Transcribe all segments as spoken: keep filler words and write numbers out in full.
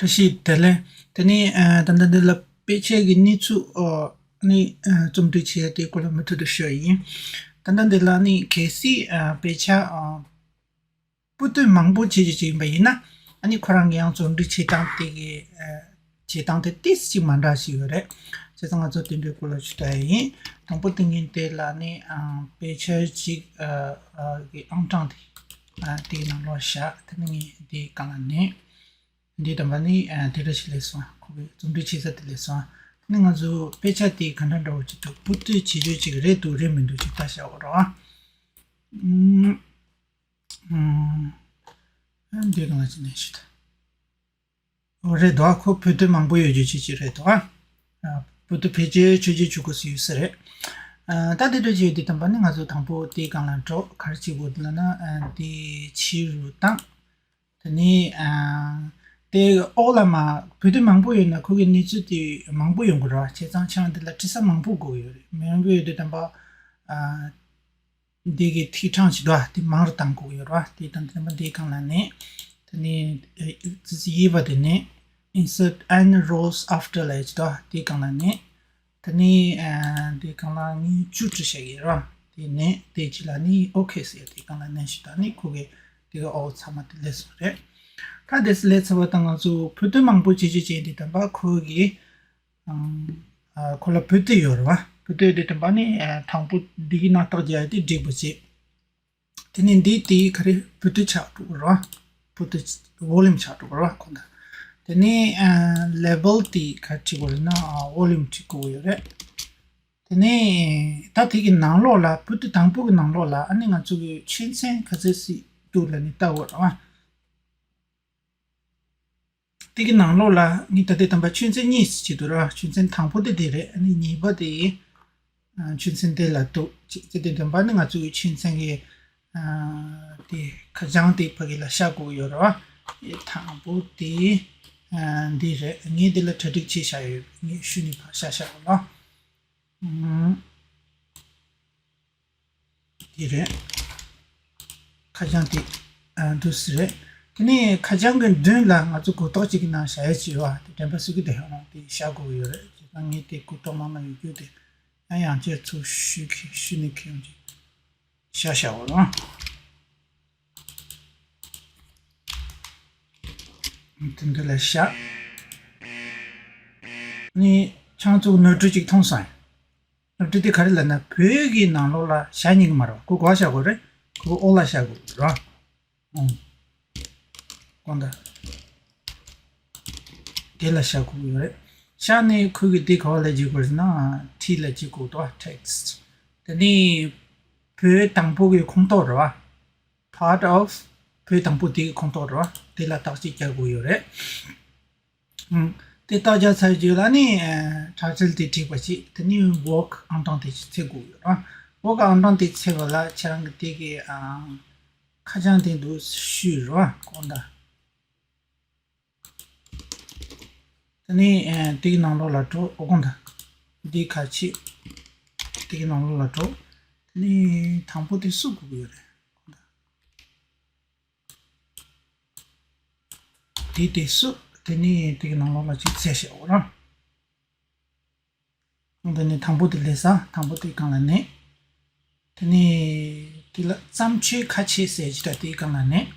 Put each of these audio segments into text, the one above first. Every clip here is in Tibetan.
བཀྲ་ཤིས་བདེ་ལེགས། དེ་ནས་ཨ་ད་ལྟ་འདི་ལ་དཔེ་ཆ་གི་གནས་ཚུལ་ཨ་ནི་ཨ་རྩོམ་སྒྲིག་བྱེད་ཡ་དེ་སྐོར་ལ་མུ་མཐུད་དུ་ཞུ་ཡ་ཡིན། ད་ལྟ་འདི་ལ་ནི་གལ་སྲིད་ཨ་དཔེ་ཆ་ཨ་པོ་ཏི་མང་པོ་བྱེད་རྒྱུ་ཅིག་ཡིན་པ་ཡིན་ན། ཨ་ནི་ཁོ་རང་གི་ཡང་རྩོམ་སྒྲིག་བྱེད་སྟངས་དེ་གི་ཨ་བྱེད་སྟངས་དེ་ཏོག་ཙམ་ཅིག་མ་འདྲ་ཞིག་ཡོད་རེད། བྱས་ཙང་ང་ཚོ་དེ་འདྲའི་སྐོར་ལ་ཞུ་ད་ཡ་ཡིན། དང་པོ་དེ་ངས་དེ་ལ་ནི་ཨ་དཔེ་ཆ་གཅིག་ཨ་ཨ་གི་ཨང་གྲངས་དེ་ཨ་དེའི་ནང་ལོགས་བཞག་དེ་ནི་ངས་དེའི་སྒང་ལ་ནི། འདི་དམ་པ་ནི་ཨ་དེ་འདྲ་ཞིག་སླེབས་སོང་། ཁོ་གི་རྩོམ་སྒྲིག་བྱེད་ས་དེ་སླེབས་སོང་། དེ་ནི་ང་ཚོ་དཔེ་ཆ་དེ་ག་འདྲ་འདྲ་བོ་ཅིག་འདུག་པོ་ཏི་བྱེད་རྒྱུ་ཅིག་རེད་འདུག་རེད་མི་འདུག་ཅིག་ལྟ་བྱ་བ་རོ། ཨུམ། ཨ་འདི་གང་ལ་ཅི་ནས་ཞུ་ད། འོ་རེད་དོ། ཁོ་པོ་ཏི་མང་པོ་ཡོད་རྒྱུ་ཅིག་ཅིག་རེད་དོ། ཨ་པོ་ཏི་བེད་སྤྱོད་ཆོས་རྒྱུ་ཆོས་གོ་སུ་ཡོད་ས་རེད། ཨ་ད་དེ་འདྲ་ཅིག་ཡོད་དེ་དམ་པ་ནི་ང་ཚོ་དང་པོ་དེའི་སྒང་ལ་འགྲོ། ག་རེ་བྱེད་དགོས་འདུག་ལབ་ན་ཨ་དེ་ཕྱི་རུ་བཏང་། དེ་ནས་ཨ་དེ་འོག་ལ་མ་བོད་དོན་མང་པོ་ཡོད་ན་ཁོ་གི་གནས་ཚུལ་དེ་མང་པོ་ཡོང་གི་རེད་བ། བྱས་ཙང་ཁྱེད་རང་དེ་ལ་བྲིས་ས་མང་པོ་དགོས་ཀྱི་ཡོད་རེད། མང་པོ་ཡོད་དུས་དམ་པ་ཨ་འདི་གི་ཐིག་གྲངས་ཅིག་འདུག་བ། དེ་མང་རུ་བཏང་དགོས་ཀྱི་ཡོད་རེད་བ། དེ་དང་དེ་དམ་པ་འདིའི་སྒང་ལ་ནས་དེ་ནས་ཨ་ཙི་ཙི་ཡིབ་པ་དེ་ནས་insert n rows after ལབ་ཡ་ཅིག་འདུག་བ། དེའི་སྒང་ལ་ནས། དེ་ནས་ཨ་དེ་སྒང་ལ་ངས་བཅུ་བྲིས་བཞག་གི་རེད། དེ་ནས་དེ་རྗེས་ལ་ནི་ཨོ་ཁེ་ཟེར་དེ་སྒང་ལ་ནས་ཞུ་ད་ནི་ཁོ་གི་དེ་གི་ཨོ་ཚང་མ་དེ་སླེབས་སོང་རེད། ད་དེ་སླེབས་ཚར་བ་དང་ང་ཚོ་བོད་དོན་མང་པོ་བྱེད་རྒྱུ་བྱས་དེ་དམ་པ་ཁོ་གི་ཨ་ཁོ་ལ་བོད་དོན་ཡོད་རེད་བ། བོད་དོན་དེ་དམ་པ་ནི་ཨ་དང་པོ་འདི་གི་ནང་རྟགས་རྒྱག་ཡ་དེ་འགྲིག་པ་བྱེད། དེ་ནས་འདི་དེ་ག་རེ་བོད་དོན་ཆགས་འགྲོ་གི་རེད། བོད་དོན་ཝོ་ལུམ་ཆགས་འགྲོ་གི་རེད་ཁོ་ད། དེ་ནས་ཨ་ལེ་བལ་དེ་ག་རེ་བྲིས་དགོས་རེད་ན་ཨ་ཝོ་ལུམ་བྲིས་དགོས་ཡོད་རེད། དེ་ནས་ད་དེ་གི་ནང་ལོགས་ལ་བོད་དོན་དང་པོ་གི་ནང་ལོགས་ལ་ཨ་ནི་ང་ཚོ་གི་ཆོས་ཚན་ག་ཚོད་ཅིག་འདུག་ལབ་ནས་ལྟ་དགོས་རེད་བ། དེ་གི་ནང་ལོགས་ལ་ངས་ད་ལྟའི་དམ་པ་ཆོས་ཚན་གཉིས་ཤིག་བྲིས་འདུག་ར། ཆོས་ཚན་དང་པོ་དེ་དེ་རེད། ཨ་ནི་གཉིས་པ་དེ་ཨ་ཆོས་ཚན་དེ་ལ་འདུག་ཅེས་དེ་དེ་དམ་པ་ནི་ང་ཚོ་གི་ཆོས་ཚན་གྱི་ཨ་དེ་ཁ་བྱང་དེ་ཕ་གི་ལ་བཞག་དགོས་ཡོད་ར་བ། དེ་དང་པོ་དེ་ཨ་འདི་རེད། ངས་འདི་ལ་གྲ་སྒྲིག་བྱས་བཞག་ཡོད། ངས་ཤུལ་ནས་ཕར་བཞག་བཞག་གོ་ལ། ཨུམ། དེ་རེད། ཁ་བྱང་དེ་ཨ་འདུག་སེ་རེད། དེ་ནས་ཁ་བྱང་གི་མདུན་ལ་ང་ཚོ་གོ་རྟོགས་གཅིག་གི་ནང་བཞག་ཡ་བྱས་བ་དེ་དྲན་པ་སུ་གི་དེ་ཧ་ལམ་དེ་བཞག་དགོས་ཀྱི་ཡོད་རེད། བྱས་ཙང་ངས་དེ་གོ་རྟོགས་མང་མང་ཡོད་རྒྱུ་དེ་ཡང་ཡང་བསྐྱར་ཚུར་ཞུས་ཁྱེར་ཞུས་ནས་ཁྱེར་ཡོང་གི་བཞག་བཞག་འོ་རང་། དེ་འདི་ལ་བཞག་ནི་ཁྱང་ཚུགས་ནོར་འཁྲུལ་ཅིག་མཐོང་སོང་། སློབ་ཁྲིད་དེ་ག་རེ་ལབ་ན་བོད་ཀྱི་ནང་ལོགས་ལ་བཞག་ཉན་གི་མ་རེད་བ། ཁོ་ག་བཞག་དགོས་རེད། ཁོ་ཨོ་ལ་བཞག་དགོས་རེད་བ། ཨོ། གོང་ད། དེ་ལ་བཞག་དགོས་ཡོད་རེད། བཞག་ནས་ཁོ་གི་དེ་ག་བ་ལ་བརྗེ་དགོས་རེད་ན་ཊི་ལ་བརྗེ་དགོས་འདུག་བ། text། དེ་ནས་བོད་དང་པོ་གི་ཁོངས་གཏོགས་རེད་བ། part of བོད་དང་པོ་དེ་གི་ཁོངས་གཏོགས་རེད་བ། དེ་ལ་རྟགས་གཅིག་རྒྱག་དགོས་ཡོད་རེད། ཨང་། དེ་རྟགས་རྒྱག་ཚར་རྗེས་ལ་ནི་ཨ་དྲ་ཚིལ་དེ་བྲིས་པ་ཞིག་དེ་ནི་ཝོག་ཨང་གྲངས་དེ་ཅིག་འཚོལ་དགོས་ཡོད་རེད། ཝོག་ཨང་གྲངས་དེ་འཚོལ་བ་ལ་ཁྱེད་རང་གི་དེ་གི་ཨ་ཁ་བྱང་དེ་འདུག་ཞུས་རེད་བ། གོང་ད། དེ་ནི་ཨ་དེ་གི་ནང་ལོགས་ལ་འགྲོ། ཨོ་གོང་ད། འདི་ཁ་ཕྱེ། དེ་གི་ནང་ལོགས་ལ་འགྲོ། དེ་ནི་དང་པོ་དེ་བསུབ་དགོས་ཀྱི་ཡོད་རེད། གོང་ད། དེ་དེ་བསུབ། དེ་ནི་དེ་གི་ནང་ལོགས་ལ་ཅིག་འཚོལ་བྱས་འོ་རང་། འདི་ནི་དང་པོ་དེ་སླེབས་ས། དང་པོ་དེ་སྒང་ལ་ནས། དེ་ནས་དེ་ལ་བརྩམས་ཆོས་ཁ་ཕྱེ་ཟེར་ཅིག་ད་དེའི་སྒང་ལ་ནས།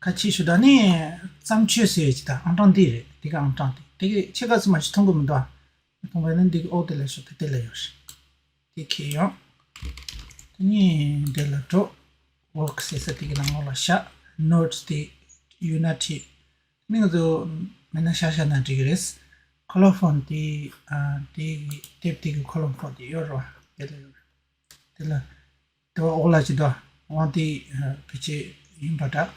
ཁ་ཕྱེ་ཞུ་ད་ནི་བརྩམས་ཆོས་ཟེར་ཅིག་ད་ཨང་གྲངས་འདི་རེད། དེ་ག་ཨང་གྲངས་དེ་དེ་གི་ཕྱེད་ཀ་ཙམ་མ་ཞིག་མཐོང་གི་མི་འདུག་ཨ། མཐོང་བས་ན་འདི་གི་ཨོ་དེ་ལ་ཞུ་ད་དེ་ལ་ཡོད་རེད། དེ་ཁྱེར་ཡོང་། དེ་ནས་འདི་ལ་འགྲོ། ཝོག་ཟེར་ས་དེ་གི་ནང་ལོགས་ལ་བཞག་ནོཊ་དེ་ཡོད་ན་བྲིས། ནི་ང་ཚོ་མེད་ན་ཤ་ཤ་ན་འགྲིག་གི་རེད། ཁོ་ལོན་ཕོན་དེ་ཨ་དེ་གི་དེབ་དེ་གི་ཁོ་ལོན་ཕོན་དེ་ཡོད་རེད་བ། དེ་ལ་ཡོད་རེད། དེ་ལ་དེ་བ་ཨོ་ལ་ཅི་དོ་འོང་དེ་ཨ་བེད་སྤྱོད་ཡིན་པ་འདྲ།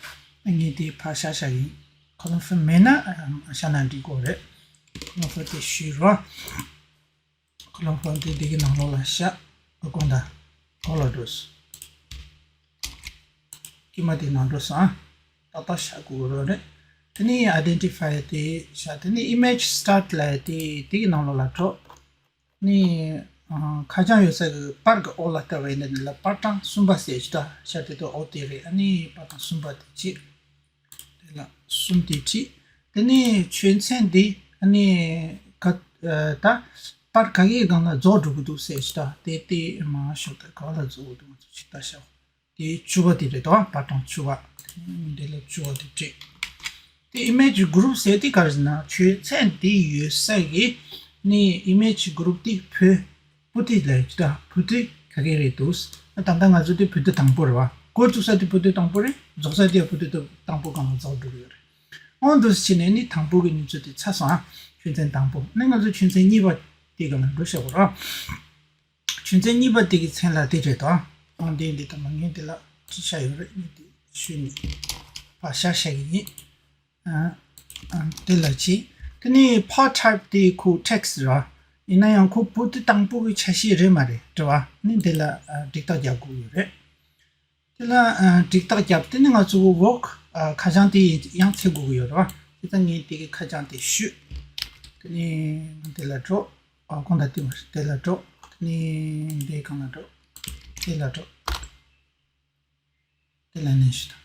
ངས་དེ་ཕར་ཤ་ཤ་ཡིན། ཁོ་ལོན་ཕོན་མེད་ན་ཨ་ཤ་ན་འགྲིག་གོ་རེད། ཁོ་ལོན་ཕོན་དེ་ཞུས་རོ། ཁོ་ལོན་ཕོན་དེ་འདི་གི་ནང་ལོགས་ལ་བཞག་ཨ་གོང་ད། ཨོ་ལ་འགྲོ་སོང་། དཀྱིལ་མ་དེ་ནང་འགྲོ་སོང་ཨ། ཏག་ཏག་བཞག་དགོས་རོགས་རེད། དེ་ནས་ཨའི་ཌེན་ཊི་ཕའི་དེ་བཞག་དེ་ནས་ཨི་མེཇ་སི་ཊཱར་ཊི་ལབ་ཡ་དེ་དེ་གི་ནང་ལོགས་ལ་འགྲོ། ནས་ཨ་ཁ་བྱང་ཡོད་ས་གི་པར་གི་འོག་ལ་ལྟ་བ་ཡིན་ན་འདི་ལ་པར་གྲངས་གསུམ་པ་ཟེར་ཅིག་ད་བཞག་དེ་དུ་ཨོ་དེ་རེད། ཨ་ནི་པར་གྲངས་གསུམ་པ་དེ་བྱེད། དེ་ལ་གསུམ་དེ་བྲིས། དེ་ནས་ཆོས་ཚན་འདི་ཨ་ནི་ག་ད་པར་ག་གེའི་སྒང་ལ་རྫོགས་འགྲོ་གི་འདུག་ཟེར་ཞིག་ད་དེ་དེ་མ་ཤོག་ད་ག་ལ་རྫོགས་འདུག་ང་ཚོ་ཅིག་ལྟ་ཤོག་དེ་བཅུ་པ་དེ་རེད་དོ། པར་གྲངས་བཅུ་པ། འདི་ལ་བཅུ་པ་དེ་བྲིས། དེ་image group ཟེར་དེ་ག་རེ་ཟེར་ན་ཆོས་ཚན་འདི་ཡོད་ས་གི་ནི་image group དེ་བོད་པོ་ཏི་ལ་ཡོད་ད། པོ་ཏི་ག་གེ་རེད་འདུག་ད་ལྟ་ང་ཚོ་དེ་པོ་ཏི་དང་པོ་རེད་བ། འགོ་བཙུགས་ས་དེ་པོ་ཏི་དང་པོ་རེད། རྫོགས་ས་དེ་པོ་ཏི་དང་པོ་སྒང་ལ་རྫོགས་འགྲོ་གི་ཡོད་རེད། འོ་འདུག་བྱས་ནས་ནི་དང་པོ་གི་གནས་ཚུལ་དེ་ཚར་སོང་ཨ། ཆོས་ཚན་དང་པོ་ནི་ང་ཚོ་ཆོས་ཚན་གཉིས་པ་དེ་སྒང་ལ་འགྲོ་བྱ་དགོས་ར། ཆོས་ཚན་གཉིས་པ་དེ་གི་མཚན་ལ་དེ་རེད་དོ། ཨང་དེ་འདི་ལྟ་མ་ངས་འདི་ལ་ཅི་བྱ་ཡོད་རེད། ངས་འདི་ཞུས་ནས་ཕར་བཞག་བཞག་གི་ཡིན། ཨ་ཨ་དེ་ལ་ཅི། དེ་ནི་file type དེ་ཁོ་text ར། ཡིན་ན་ཡང་ཁོ་པོ་ཏི་དང་པོ་གི་ཆ་ཤས་རེད་མ་རེད་དྲི་བ་ནི་འདི་ལ་ཨ་འགྲིག་རྟགས་རྒྱག་དགོས་ཡོད་རེད། དེ་ལ་ཨ་འགྲིག་རྟགས་བརྒྱབ། དེ་ནི་ང་ཚོ་work ཨ་ཁ་བྱང་དེ་ཡང་འཚོལ་དགོས་ཀྱི་ཡོད་རེད་བ། དེ་ལྟ་ངས་དེ་གི་ཁ་བྱང་དེ་ཞུས། དེ་ནི་ང་དེ་ལ་འགྲོ། ཨ་གང་ལྟར་དེ་མ་རེད། དེ་ལ་འགྲོ། དེ་ནི་འདི་གང་ལ་འགྲོ། དེ་ལ་འགྲོ། དེ་ལ་ནས་ཞུ་དང་།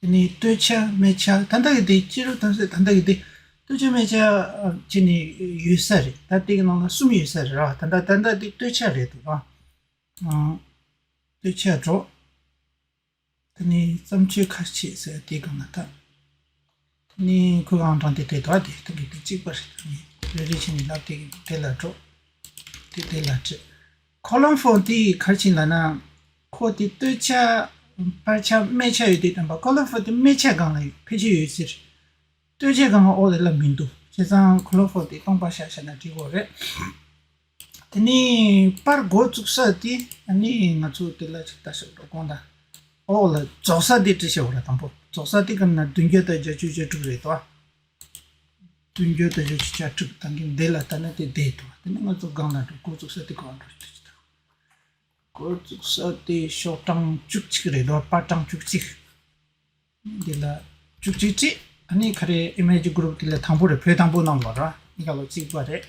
དེ་ནི་སྟོད་ཆ་སྨད་ཆ་ད་ལྟ་གི་དེ་སྤྱི་རུ་དང་ཟེར་ད་ལྟ་གི་དེ་སྟོད་ཆ་སྨད་ཆ་ཨ་ཅི་ནི་ཡོད་ས་རེད། ད་དེ་གི་ནང་ལ་གསུམ་ཡོད་ས་རེད་ར། ད་ལྟ་ད་ལྟ་དེ་སྟོད་ཆ་རེད་འདུག་ར། ཨང་། སྟོད་ཆ་འགྲོ། དེ་ནས་བརྩམས་ཆོས་ཁ་ཕྱེ་ཟེར་དེ་སྒང་ལ་ད། དེ་ནས་ཁོའི་ཨང་གྲངས་དེ་དེ་དག་དེ་ཐུག་གི་དེ་གཅིག་པ་རེད། དེ་ནས་རེ་རེ་བྱས་ནས་ལབ་དེ་དེ་ལ་འགྲོ། དེ་དེ་ལ་བྲིས། column form དེ་ག་རེ་བྱས་ལབ་ན། ཁོ་དེ་སྟོད་ཆ་བར་ཆ་སྨད་ཆ་ཡོད་དེ་དང་པ་column form དེ་སྨད་ཆ་སྒང་ལ་ཕལ་ཆེར་ཡོད་ཟེར། སྟོད་ཆ་སྒང་ལ་ཨོ་དེ་ལ་མི་འདུག་བྱས་ཙང་column form དེ་སྟོང་པ་བཞག་བཞག་ན་འགྲིག་གི་རེད། དེ་ནས་པར་འགོ་བཙུགས་ས་དེ་ཨ་ནི་ང་ཚོ་དེ་ལ་ཅིག་ལྟ་ཞིག་འགྲོ་དགོངས་དག་ཨོ་ལ་རྫོགས་ས་དེ་བྲིས་ཤག་འོ་ལ་དང་པོ་རྫོགས་ས་དེ་ག་ན་བདུན་བརྒྱ་དང་བརྒྱད་ཅུ་གྱ་དྲུག་རེད་དོ། བདུན་བརྒྱ་དང་བརྒྱད་ཅུ་གྱ་དྲུག་དང་གི་འདི་ལ་ལྟ་ན་དེ་བསྡད་འདུག་དེ་ནས་ང་ཚོ་སྒང་ལ་འགྲོ། འགོ་བཙུགས་ས་དེ་ག་བ་འགྲོ་ཞིག་ལྟ་ཞིག་དང་། འགོ་བཙུགས་ས་དེ་ཤོག་གྲངས་བཅུ་གཅིག་རེད་དོ། པར་གྲངས་བཅུ་གཅིག་འདི་ལ་བཅུ་གཅིག་བྲིས། ཨ་ནི་ག་རེ་image group འདི་ལ་དང་པོ་རེད། བོད་དང་པོ་གནང་བ་ར། ཨི་ཀ་ལོ་གཅིག་པ་རེད།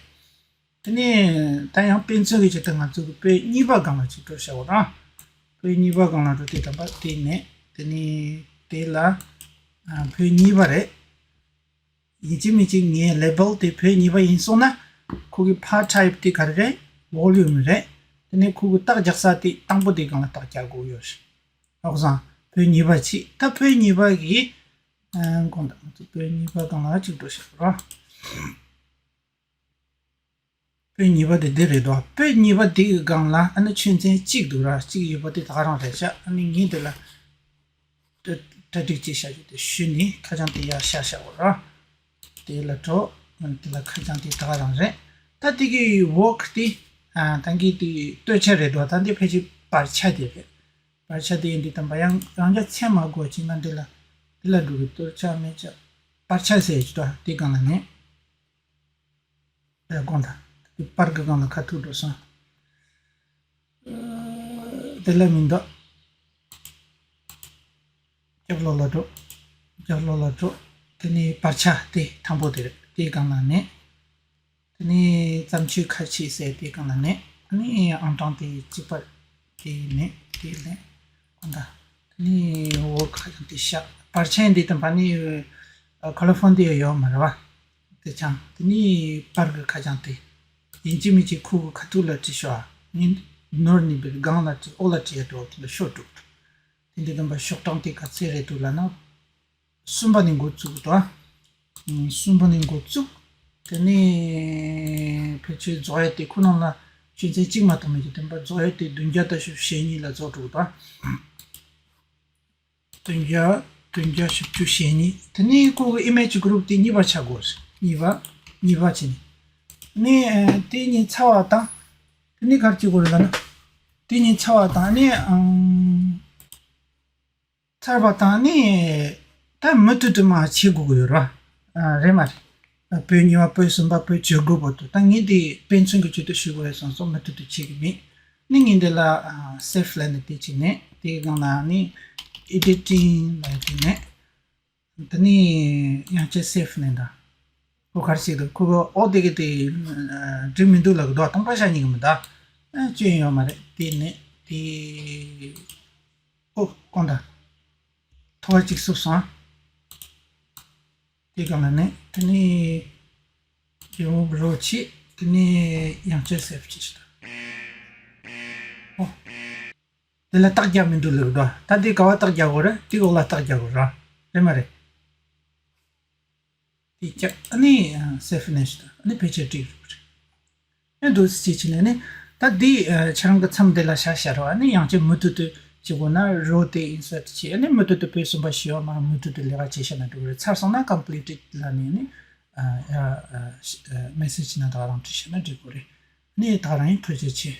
དེ་ནས་ད་ཡང་དཔེ་མཚོན་གྱི་ཆེད་དུ་ང་ཚོ་གི་བོད་གཉིས་པ་སྒང་ལ་ཅིག་འགྲོ་བྱ་བ་ར། བོད་གཉིས་པ་སྒང་ལ་འགྲོ་དེ་དམ་པ་དེ་ནས་དེ་ནས་དེ་ལ་ཨ་བོད་གཉིས་པ་རེད། ཡིན་གཅིག་མིན་གཅིག་ངའི་label དེ་བོད་གཉིས་པ་ཡིན་སོང་ན་ཁོ་གི་file type དེ་ག་རེ་རེད། volume རེད། དེ་ནས་ཁོ་གི་རྟགས་རྒྱག་ས་དེ་དང་པོ་དེ་སྒང་ལ་རྟགས་རྒྱག་དགོས་ཡོད་རེད། ཨོ་བཟང་བོད་གཉིས་པ་ཅིག་ད་བོད་གཉིས་པ་གི་ཨ་གོང་དང་ང་ཚོ་བོད་གཉིས་པ་སྒང་ལ་ཅིག་འགྲོ་ཤག་ར། བོད་གཉིས་པ་དེ་འདི་རེད་དོ། བོད་གཉིས་པ་དེ་གི་སྒང་ལ་ཨ་ནི་ཆོས་ཚན་གཅིག་འདུག་ར། གཅིག་ཡོད་པ་དེ་ད་ག་རང་རེད་ཤག་ཨ་ནི་ངས་འདི་ལ་གྲ་གྲ་སྒྲིག་ཅིག་བྱ་རྒྱུ་དེ་ཞུས་ནས་ཁ་བྱང་དེ་ཡར་བཞག་བཞག་འོ་ར། དེ་ལ་འགྲོ། དེ་ལ་ཁ་བྱང་དེ་ད་ག་རང་རེད། ད་དེ་གི་work དེ་ཨ་ད་གི་དེ་སྟོད་ཆ་རེད་དོ། ད་འདི་ཕལ་ཆེར་བར་ཆ་དེ་རེད། བར་ཆ་དེ་ཡིན་དུས་དམ་པ་ཡང་རང་རྒྱ་ཚད་མ་དགོས་ཅིག་ང་འདི་ལ་འདི་ལ་འགྲོ་གི་སྟོད་ཆ་སྨད་ཆ་བར་ཆ་ཟེར་ཅིག་ད་དེ་སྒང་ལ་ནས། ཨེ་དགོངས་དག་དེ་པར་གི་སྒང་ལ་ཁ་ཐུག་འགྲོ་སོང་། ཨ་དེ་ལ་མི་འདུག་རྒྱབ་ལོགས་ལ་འགྲོ། རྒྱབ་ལོགས་ལ་འགྲོ། དེ་ནས་བར་ཆ་དེ་དང་པོ་དེ་རེད། དེའི་སྒང་ལ་ནས། དེ་ནས་བརྩམས་ཆོས་ཁ་ཕྱེ་ཟེར་དེའི་སྒང་ལ་ནས། ཨ་ནི་ཨང་གྲངས་དེ་གཅིག་པ་དེ་ནས་དེ་ལས་དགོངས་དག་དེ་ནས་འོ་ཁ་བྱང་དེ་བཞག་བར་ཆ་འདི་དང་པ་ནི་ཨ་column form དེ་ཡོད་མ་རེད་བ། དེ་ཆང་དེ་ནི་པར་གི་ཁ་བྱང་དེ། ཡིན་གཅིག་མིན་གཅིག་ཁོ་གི་ཁ་ཐུག་ལ་བྲིས་ཤོག་ཨ་ནི་ནོར་ནི་པའི་སྒང་ལ་བྲིས་ཨོ་ལ་བྲིས་ཡ་འགྲོ་དེ་ལ་ཤོག་དྲུག་དེ་འདི་དམ་པ་ཤོག་གྲངས་དེ་ག་ཚད་རེད་འདུག་ལབ་ན། གསུམ་པ་ནས་འགོ་བཙུགས་དོ། གསུམ་པ་ནས་འགོ་བཙུགས། དེ་ནས་ཕལ་ཆེར་རྫོགས་ཡ་དེ་ཁོ་རང་ལ་ཆོས་ཚན་གཅིག་མ་གཏོགས་མེད་ཀྱི་དམ་པ་རྫོགས་ཡ་དེ་བདུན་བརྒྱ་དང་ཞེ་གཉིས་ལ་རྫོགས་འགྲོ་དོ། བདུན་བརྒྱ། བདུན་བརྒྱ་བཞི་བཅུ་ཞེ་གཉིས། དེ་ནས་ཁོ་གི་image group དེ་གཉིས་པ་ཆགས་དགོས། གཉིས་པ། གཉིས་པ་བྱས་ནས། ནས་དེ་གཉིས་ཚར་བ་དང་། དེ་ནས་ག་རེ་བྱེད་དགོས་རེད་ལབ་ན། དེ་གཉིས་ཚར་བ་དང་ནི་ཨང་། ཚར་བ་དང་ནི། ད་མུ་མཐུད་དུ་མར་བྱེད་དགོས་ཀྱི་ཡོད་རེད་བ། རེད་མ་རེད། པོད་གཉིས་པ་པོད་གསུམ་པ་པོད་བཅུ་དགུ་བར་དུ་ད་ངས་དེ་དཔེ་མཚོན་གྱི་ཆེད་དུ་ཞུ་དགོས་རེད་བསམ་སོང་། མུ་མཐུད་དུ་བྱེད་ཀྱི་མེད། ནི་ངས་འདི་ལ་save ལབ་ནས་དེ་བྱས་ནས་དེའི་སྒང་ལ་ནི་editing ལབ་དེ་ནས་དེ་ནི་ཡང་བསྐྱར་save ནས་འདྲ། ཁོ་ག་རེ་བྱེད་འདུག་ཁོ་གི་ཨོ་དེ་གི་དེ་འགྲིག་མི་འདུག་ལབ་གི་འདུག་སྟོང་པ་བཞག་ཉན་གི་མི་འདུག་ཨ་སྐྱོན་ཡོད་མ་རེད། དེ་ནས་དེ་ཨོ་དགོངས་དག་ཐོ་བ་གཅིག་བསུབས་སོང་། དེ་གང་ལ་ནི་དེ་ནི་རི་མུབ་རོ་བྱེད། དེ་ནི་ཡང་བསྐྱར་སེབ་བྱེད་ཤི་ད། ཨོ། དེ་ལ་རྟགས་རྒྱག་མི་འདུག་ལབ་འགྲོ། ད་དེ་ག་བ་རྟགས་རྒྱག་དགོས་རེད། དེ་གོག་ལ་རྟགས་རྒྱག་དགོས་ར། རེད་མ་རེད། དེ་རྒྱག་ཨ་ནི་སེབ་ནས་ཤི་ད། ཨ་ནི་ཕལ་ཆེར་འགྲིག་རེད། ཨེ་འདུག་སེ་བྱས་ནས་ནི། ད་འདི་ཁྱེད་རང་གི་མཚམས་འདི་ལ་བཞག་བཞག་རོགས། ཨ་ནི་ཡང་ཅིག་མུ་མཐུད་དུ་བྱེད་དགོས་ན་རོ་དེ་ཨིན་སར་བྱེད། ཨ་ནི་མུ་མཐུད་དུ་པོ་གསུམ་པ་བཞི་བ་མར་མུ་མཐུད་དུ་ལས་ཀ་བྱེད་བཞག་ན་འགྲིག་རེད། ཚར་སོང་ན་ཀམ་པི་ལི་ཊེཌ་ལ་ནི་ནི་མེ་སེ་ཇི་ནང་ད་ག་རང་བྲིས་བཞག་ན་འགྲིག་གི་རེད། ཨ་ནི་ད་ག་རང་ཡིན། ཐུགས་རྗེ་ཆེ།